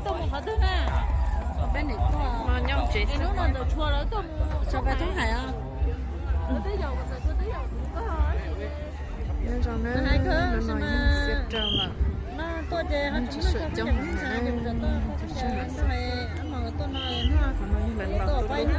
Tuaj mus qhov twg na? Peb nim tuaj, no nyob tsev xwb. Hnub no ntawm tshua lawv tuaj mus tso peb thoob hais os. Nyob zoo na, hnub no yeej xiab rau lawm, neeg tsis tshua coob heev na, tsis tshua lawm xwb. Qhov no yog lawv ntaus tuj lub.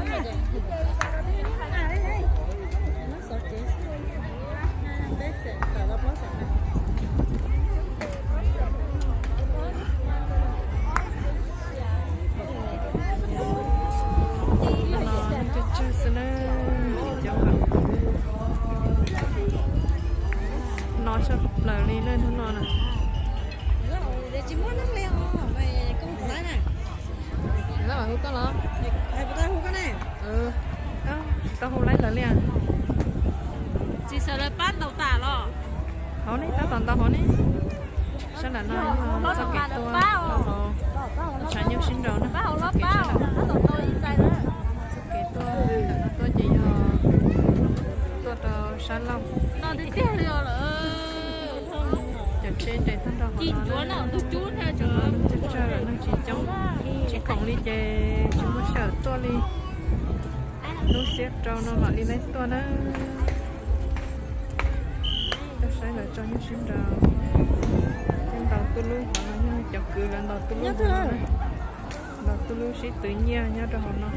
No cog tsawg xwb na, tsis coob lawm. No tshaj plaws li na hnub no na. Lawv mam hu koj los? Tsis tau hu laib lawv li. Tsis xav lawv pab ntaus tas los? Hauv ne, tab tom ntaus hauv ne. Sab nram no yog txoj kev tuaj rau hauv tshav nyuj sib nraus na. Txoj kev sab nram no, txoj kev tuaj ntawm no tuaj ces yog tuaj rau sab laug. Cov tsheb nres tag nrho hauv no na. Cog tsawg lawm, neeg tsis coob, tsis khoom li ces tsis muaj sij hawm tuaj li. Hnub xiab rau no mam li laib tuaj na. Coj saib lawv tso nyuj sib nraus. Coj ntaus tuj lub, qhov no yog cov kwv lawv ntaus tuj lub hauv no na. Ntaus tuj lub sib twv nyiaj nyob rau hauv no.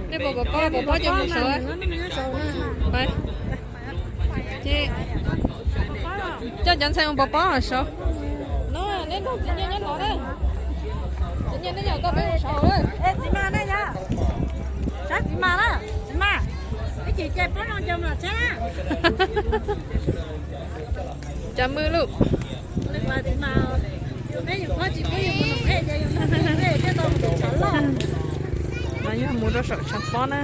Nej puas pom pob, pom pob ces mus saud. Coj cov ntxhais mus pov pob saud. No, neb nrog txiv Nyiaj nyob no na. Txiv Nyiaj, neb nyob koj peb mus saud. Txiv Mas, neb nyob saib txiv Mas na. Txiv Mas, ib chim caij pob no coj mus tsheb na. Cas mwj lawm. No yog mus rau saum tshav pob na.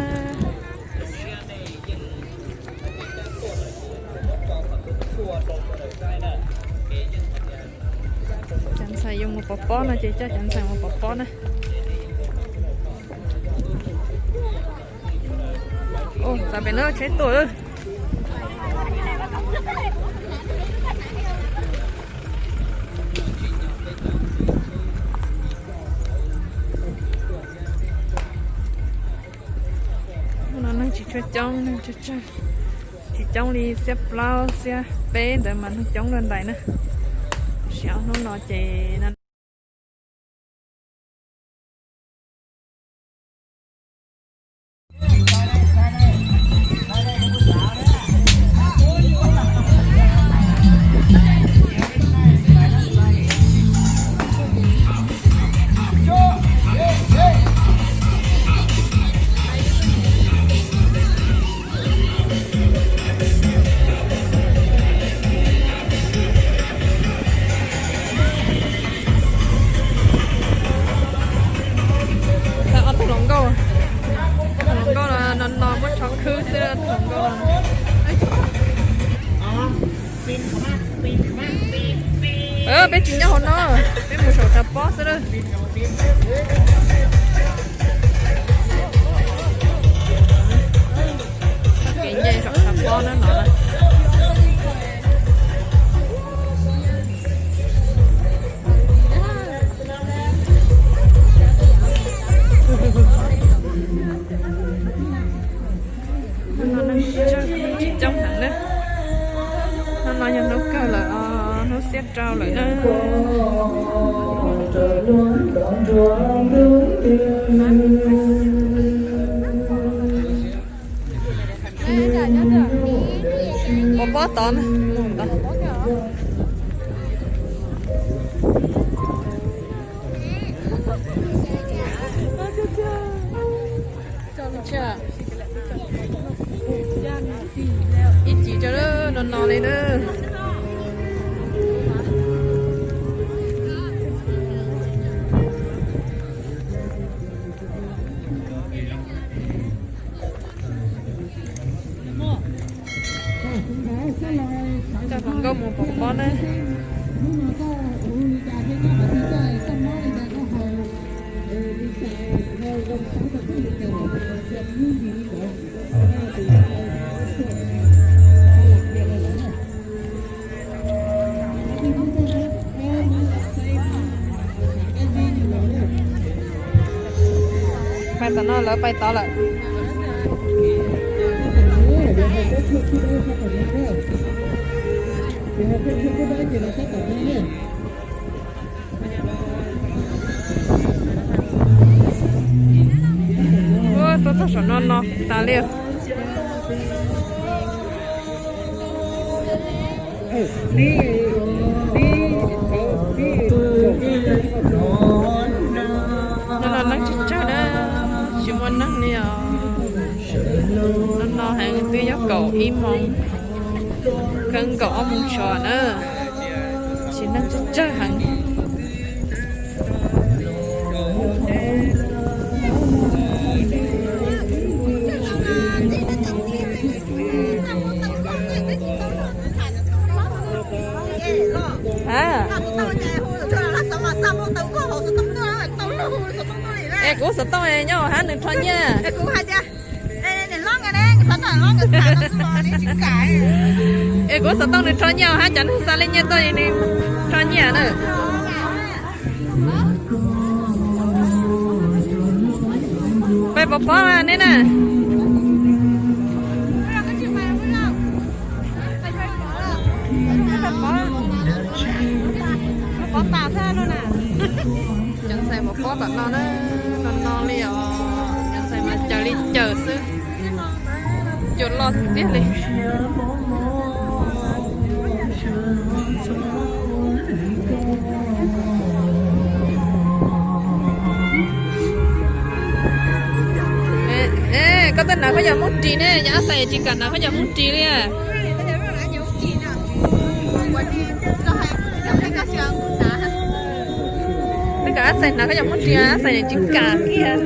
Cov ntxhais yuav mus pov pob no ces coj cov ntxhais mus pov pob na. Ua, txav pem no tsheb tuaj lawm. Hnub no neeg tsis tshua coob, neeg tsawg tsawg, tsis coob li xiab plaub xiab peb ntawd mas neeg coob luaj ntais na. Tab sis ob hnub no ces Ob tug hluas nkauj, hluas nkauj no no muab tsho khwb xwb, hluas nkauj no. Peb tsis nyob hauv no, peb mus saum tshav pob xwb lawm. Txoj kev nce saum tshav pob na no. Hnub no neeg tsis coob heev na. Hnub no yog hnub kawg lawm, hnub xiab rau lawm na. Pov pob tod na, mus ntawd. Ib chim tso lawm, no no li lawm. Coj hluas nkauj mus pov pob na. Tam no lawv pais tod lawm. Ua, tuaj txog saum no no tas li. No no neeg tsawg tsawg na, tsis muaj neeg li os. No no heev twb yuav kaum ib moos, kawg kaum ob moos sov na, tsis neeg tsawg tsawg heev. Es kuv xov tooj nyob hab nws rho nyiaj. Es kuv xov tooj nws rho nyiaj hab cov neeg xa li nyiaj tuaj nws rho nyiaj na. Peb pov pob ne na. Cov ntxhais pov pob tom no na, no no li os, cov ntxhais mas cawm li cawm xwb, cua loj tiag li. Koj twb hnav khaub ncaws Hmoob ris ne, yog ab xais tsis kam hnav khaub ncaws Hmoob ris li. Twb kom ab xais hnav khaub ncaws Hmoob ris, ab xais tsis kam kiag.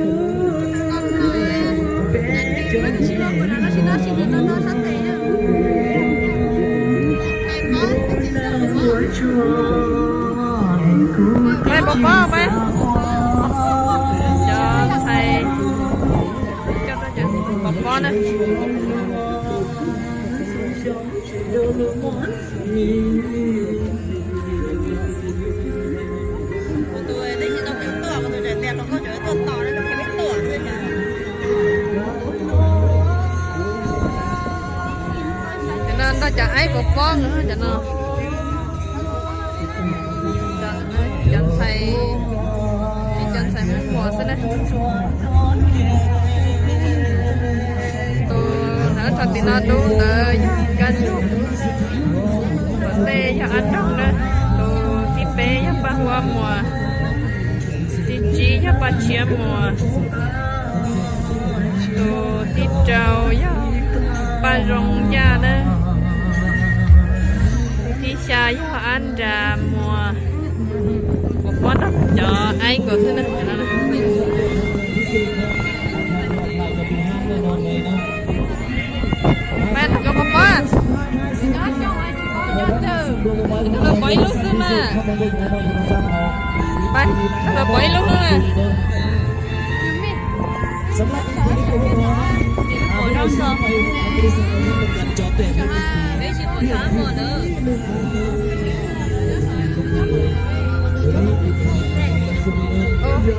Peb pov pob, peb cov ntxhais pov pob na. Cov no nrog cov aib pov pob no, cov no cov ntxhais, cov ntxhais Hmoob Muas xwb na. Tus hnav rho tim no dub ntawd yog Kab Zuag, tom ntej yog Ab Nroog na, tus thib peb yog Paj Huab Muas, thib tsib yog Paj Tshiab Muas, tus thib rau yog Paj Zoo Yaj na, thib xya yog Ab Nras Muas. Pov pob nrog cov aib nkaus xwb na. Peb tus koj pov pob, los pov ib lub xwb mas. Peb, los pov ib lub xwb mas.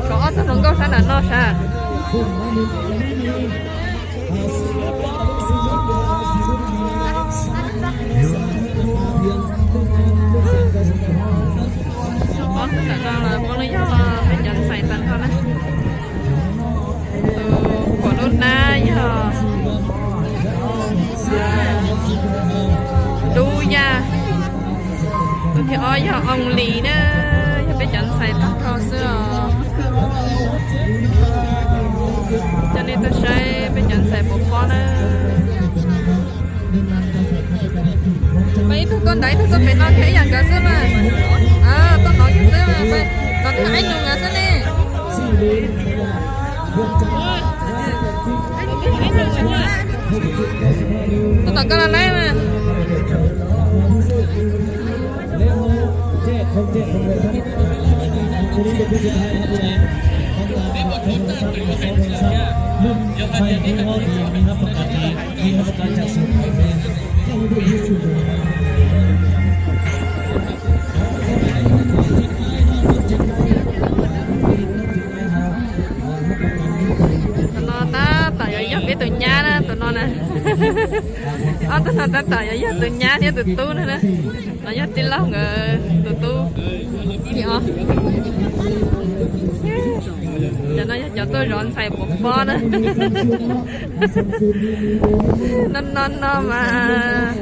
Tshuav ob tug hluas nkauj sab nram no sas. Ob tug nram no los muaj lub yog peb cov ntxhais tag nrho na. Tus pom lub hnab yog Dub Yaj. Tus thib ob yog Oos Lis na, yog peb cov ntxhais tag nrho xwb os. Coj nej tuaj saib peb cov ntxhais pov pob na. Peb ib tug tuaj ntawd ib tug tuaj pem no kiag ib yam nkawd xwb mas. Tuaj nov kiag xwb mas, peb nov kiag aib nus nkawd xwb ne. Tuaj tom koj los laib mas. Tab tom yuav yog tus nyab thiab tus tub no na. No yog tij laug nkawd tus tub thib ob. Cov no yog cov tuaj zov ntxhais Pov Pob na. No no no mas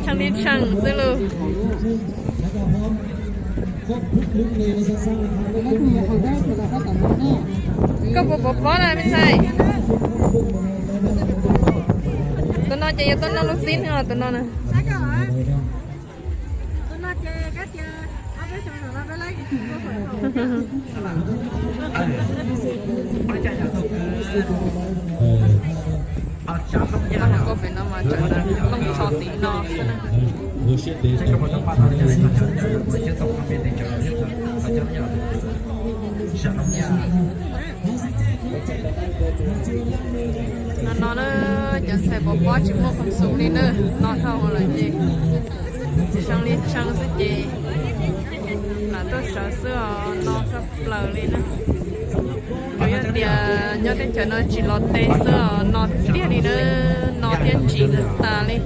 tshee li tshee xwb lauj. Koj puas pom pob na me ntxhais? Tus no ces yuav tuaj noj lub xib no, tus no na. Koj pem no mas tsam looj tsho tim no xwb na. No no na, cov ntxhais Pov Pob tsis muaj khoom xum li na, no dhau lawm ces tshee li tshee xwb ces lam tuaj sawv xwb os, no tshaj plaws li na. Tsuas yog tias nyob teb chaws no tsis los tes xwb os, no tiag li na, no thiab tsim tag tas li.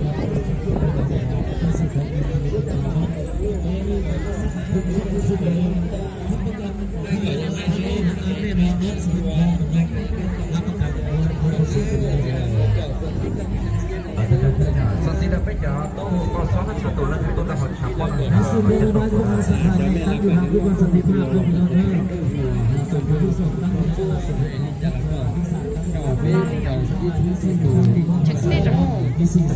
Tseem tij zog.